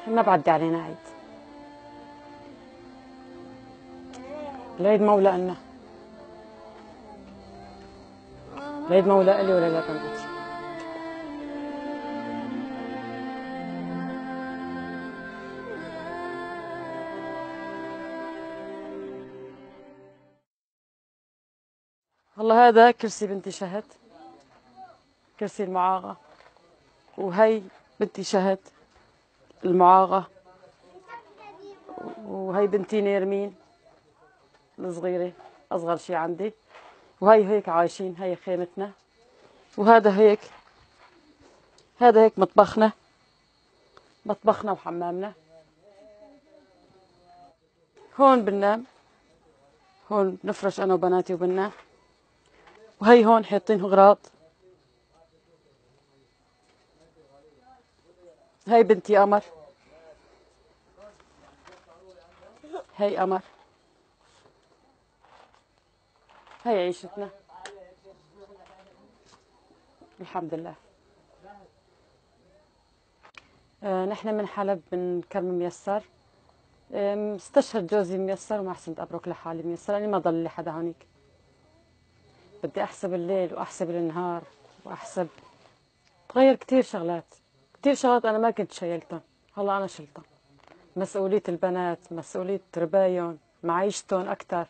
ما بعدي علينا عيد. العيد مولى إلنا، العيد مولى إلي ولا لبناتي. والله هذا كرسي بنتي شهد، كرسي المعاغة، وهي بنتي شهد المعاغة، وهي بنتي نيرمين الصغيرة، أصغر شي عندي، وهي هيك عايشين، هي خيمتنا، وهذا هيك، هذا هيك مطبخنا، مطبخنا وحمامنا. هون بننام، هون بنفرش أنا وبناتي وبننام، وهي هون حاطين أغراض. هاي بنتي قمر، هاي قمر، هاي عيشتنا الحمد لله. نحن من حلب، من كرم ميسر. استشهد جوزي ميسر وما حسنت أبرك لحالي ميسر، لأني ما ضل لي حدا هونيك. بدي أحسب الليل وأحسب النهار وأحسب، تغير كتير شغلات، كتير شغلات أنا ما كنت شايلتهم، هلا أنا شلتهم. مسؤولية البنات، مسؤولية ربايهم، معيشتهم أكتر.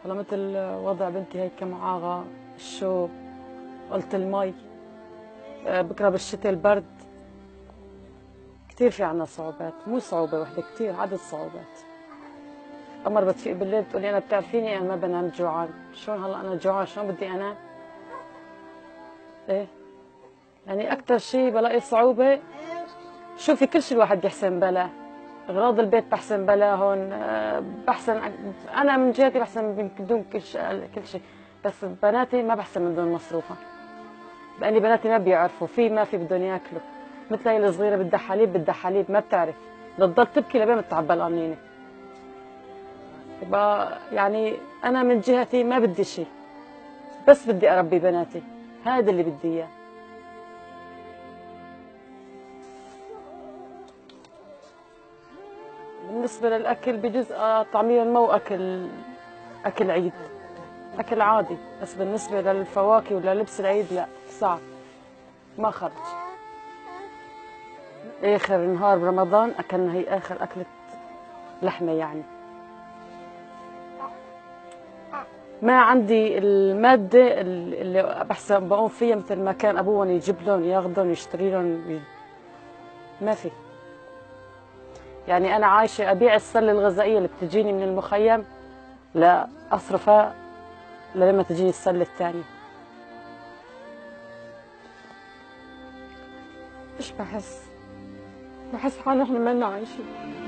هلا مثل وضع بنتي هيك كمعاغة، الشوب، قلة المي، بكرة بالشتاء البرد، كتير في عنا صعوبات، مو صعوبة وحدة، كتير عدد صعوبات. قمر بتفيق بالليل بتقولي أنا بتعرفيني أنا ما بنام جوعان، شلون هلا أنا جوعان شلون بدي أنام؟ إيه يعني أكتر شي بلاقي صعوبة، شوفي كل شي الواحد بيحسن بلا، أغراض البيت بحسن بلا هون، بحسن أنا من جهتي بحسن من دون كل شيء، بس بناتي ما بحسن من دون مصروفها، لأني بناتي ما بيعرفوا في ما في بدهم ياكلوا، مثل هي الصغيرة بدها حليب، بدها حليب ما بتعرف، بدها تضل تبكي لبين ما تعبى القنينة. يبقى يعني أنا من جهتي ما بدي شيء، بس بدي أربي بناتي، هذا اللي بدي إياه. بالنسبة للأكل بجوز طعميهم مو أكل عيد، أكل عادي، بس بالنسبة للفواكه ولا لبس العيد لا، صعب، ما خرج. آخر نهار برمضان أكلنا هي آخر أكلة لحمة يعني. ما عندي المادة اللي بحسن بقوم فيها مثل ما كان أبوهم يجيب لهم، ياخذهم، يشتري لهم، ما في. يعني أنا عايشة أبيع السلة الغذائية اللي بتجيني من المخيم لا أصرفها لما تجيني السلة الثانية. إيش بحس؟ بحس حالي إحنا مالنا عايشين.